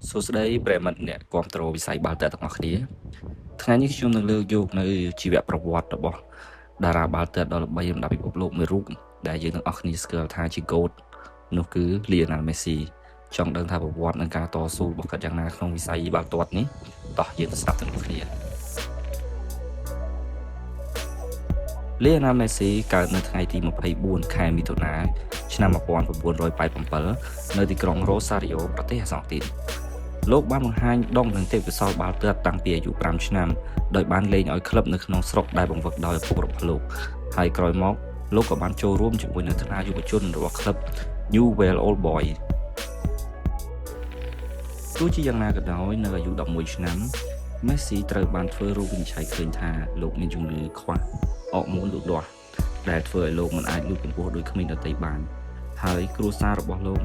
សួស្តីប្រិយមិត្តអ្នកគាំទ្រវិស័យបាល់ទាត់ទាំងអស់គ្នាថ្ងៃនេះខ្ញុំនឹងលើកយកនៅជីវប្រវត្តិរបស់តារាបាល់ទាត់ដ៏ល្បីលំដាប់ពិភពលោកមួយរូបដែលយើងទាំងអស់គ្នាស្គាល់ថាជា GOAT នោះគឺ Lionel Messi ចង់ដឹងថាប្រវត្តិនិងការតស៊ូរបស់គាត់យ៉ាងណាក្នុងវិស័យបាល់ទាត់នេះតោះយើងទៅស្ដាប់ទាំងអស់គ្នា Lionel Messi កើតនៅថ្ងៃទី24ខែមិថុនាឆ្នាំ1987នៅទីក្រុង Rosario ប្រទេសអាសង់ទីនលោកបានបង្ហាញដងនិងទេពកោសល្យបាល់ទាត់តាំងពីអាយុ5ឆ្នាំដោយបានលេងឲ្យក្លឹបនៅក្នុងស្រុកដែលបង្វឹកដោយឪពុករបស់លោកហើយក្រោយមកលោកក៏បានចូលរួមជាមួយនឹងថ្នាលយុវជនរបស់ក្លឹប Newell's Old Boys ទោះជាយ៉ាងណាក៏ដោយនៅអាយុ11ឆ្នាំមេស៊ីត្រូវបានធ្វើរោគវិនិច្ឆ័យឃើញថាលោកមានជំងឺខ្វះអរម៉ូនលូតលាស់ដែលធ្វើឲ្យលោកមិនអាចលូតកម្ពស់ដូចក្មេងដទៃបានហើយគ្រួសាររបស់លោក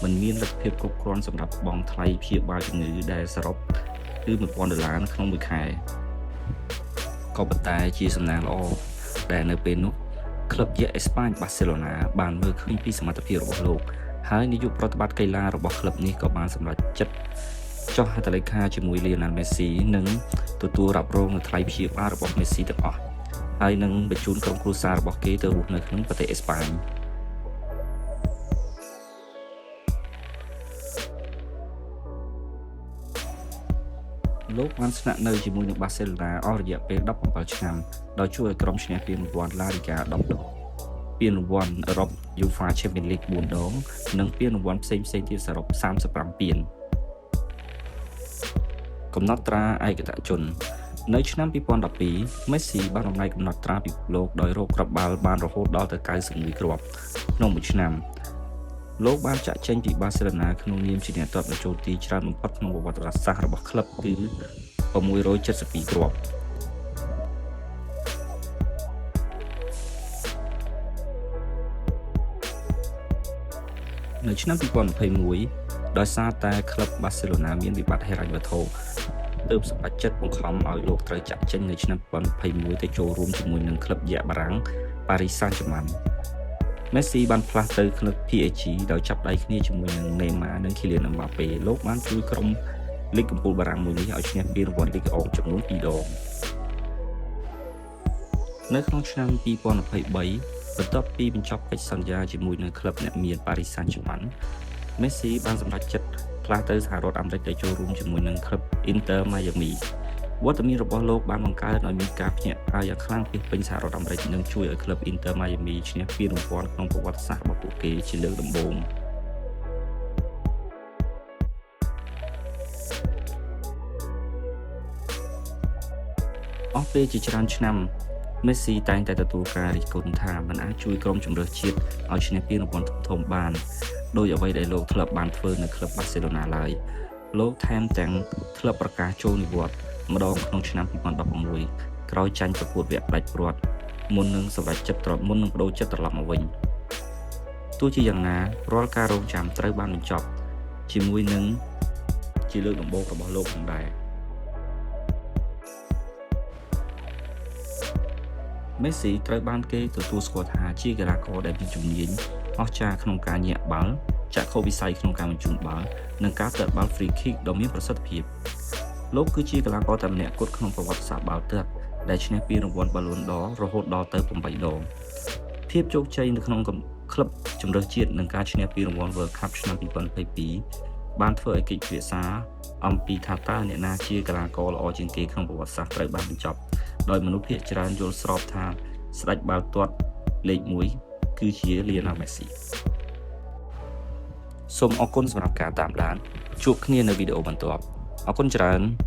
មិនមានលទ្ធភាពគ្រប់គ្រាន់សម្រាប់បង់ថ្លៃព្យាបាលជំងឺដែលសរុបគឺ1000ដុល្លារក្នុងមួយខែក៏ប៉ុន្តែជាសំណាងល្អដែលនៅពេលនោះក្លឹបយក្សអេស្ប៉ាញបាសេឡូណាបានមើលឃើញពីសមត្ថភាពរបស់លោកហើយនាយកប្រតិបត្តិកីឡារបស់ក្លឹបនេះក៏បានសម្រេចចិត្តចុះហត្ថលេខាជាមួយលីអូណែលមេស៊ីនិងទទួលរ៉ាប់រងនៅថ្លៃព្យាបាលរបស់មេស៊ីទាំងអស់ហើយនឹងបញ្ជូនក្រុមគ្រួសាររបស់គេទៅរស់នៅក្នុងប្រទេសអេស្ប៉ាញលោកបានស្នាក់នៅជាមួយនឹងបាសេឡូណាអស់រយៈពេល17ឆ្នាំដោយជួយឲ្យក្រុមឈ្នះពានរង្វាន់ La Liga 10ដងពានរង្វាន់អឺរ៉ុប UEFA Champions League 4ដងនិងពានរង្វាន់ផ្សេងៗទៀតសរុប35ពានកំណត់ត្រាឯកតជននៅឆ្នាំ2012មេស៊ីបានបំលែងកំណត់ត្រាពិភពលោកដោយរកគ្រាប់បាល់បានរហូតដល់ទៅ91គ្រាប់ក្នុងមួយឆ្នាំលោកបានចាក់ចេញពីបាសេឡូណាក្នុងនាមជាអ្នកទាត់បញ្ចូលទីច្រើនបំផុតក្នុងប្រវត្តិសាស្ត្ររបស់ក្លឹបគឺ672គ្រាប់នៅឆ្នាំ2021ដោយសារតែក្លឹបបាសេឡូណាមានវិបត្តិហិរញ្ញវត្ថុទើបសម្រេចចិត្តបង្ខំឲ្យលោកត្រូវចាក់ចេញនៅឆ្នាំ2021ទៅចូលរួមជាមួយនឹងក្លឹបយក្សបារាំង Paris Saint-Germain មេស៊ីបានផ្លាស់ទៅក្លឹប PSG ដោយចាប់ដៃគ្នាជាមួយនឹងនេម៉ានិងគីលៀនអឹមបាប៉េលោកបានជួយក្រុមលីកកំពូលបារាំងមួយនេះឲ្យឈ្នះពានរង្វាន់លីកអងចំនួន2ដងនៅក្នុងឆ្នាំ2023បន្ទាប់ពីបញ្ចប់កិច្ចសន្យាជាមួយនឹងក្លឹបអ្នកមាន Paris Saint-Germain មេស៊ីបានសម្រេចចិត្តផ្លាស់ទៅសហរដ្ឋអាមេរិកទៅចូលរួមជាមួយនឹងក្លឹប Inter Miami វត្តមានរបស់លោកបានបង្កើតឲ្យមានការភ្ញាក់ផ្អើលយ៉ាងខ្លាំងពីពេញសហរដ្ឋអាមេរិកនិងជួយឲ្យក្លឹប Inter Miami ឈ្នះពានរង្វាន់ក្នុងប្រវត្តិសាស្ត្ររបស់ពួកគេជាលើកដំបូងអស់ពេលជាច្រើនឆ្នាំមេស៊ីតែងតែទទួលការរិះគន់ថាមិនអាចជួយក្រុមជម្រើសជាតិឲ្យឈ្នះពានរង្វាន់ធំៗបានដោយអ្វីដែលលោកធ្លាប់បានធ្វើនៅក្លឹបបាសេឡូណាឡើយលោកថែមទាំងធ្លាប់ប្រកាសចូលនិវត្តន៍ម្ដងក្នុងឆ្នាំ2016ក្រោយចាញ់ប្រកួតវគ្គផ្ដាច់ព្រាត់មុននឹងសម្រេចចិត្តមុននឹងប្ដូរចិត្តត្រឡប់មកវិញទោះជាយ៉ាងណារាល់ការរងចាំត្រូវបានបញ្ចប់ជាមួយនឹងជាលើកដំបូងរបស់លោកផងដែរមេស៊ីត្រូវបានគេទទួលស្គាល់ថាជាកីឡាករដែលមានជំនាញអស្ចារ្យក្នុងការញាក់បាល់ចក្ខុវិស័យក្នុងការបញ្ជូនបាល់និងការទាត់បាល់ free kick ដ៏មានប្រសិទ្ធភាពលោកគឺជាកីឡាករតែម្នាក់គត់ក្នុងប្រវត្តិសាស្ត្របាល់ទាត់ដែលឈ្នះពានរង្វាន់ Ballon d'Or រហូតដល់ទៅ8ដងភាពជោគជ័យនៅក្នុងក្លឹបជម្រើសជាតិនិងការឈ្នះពានរង្វាន់ World Cup ឆ្នាំ2022បានធ្វើឲ្យកិច្ចពិភាក្សាអំពីថាតើអ្នកណាជាកីឡាករល្អជាងគេក្នុងប្រវត្តិសាស្ត្រត្រូវបានបញ្ចប់ដោយមនុស្សភាគច្រើនយល់ស្របថាស្ដេចបាល់ទាត់លេខ1គឺជា Lionel Messi សូមអរគុណសម្រាប់ការតាមដានជួបគ្នានៅវីដេអូបន្ទាប់អរគុណច្រើន។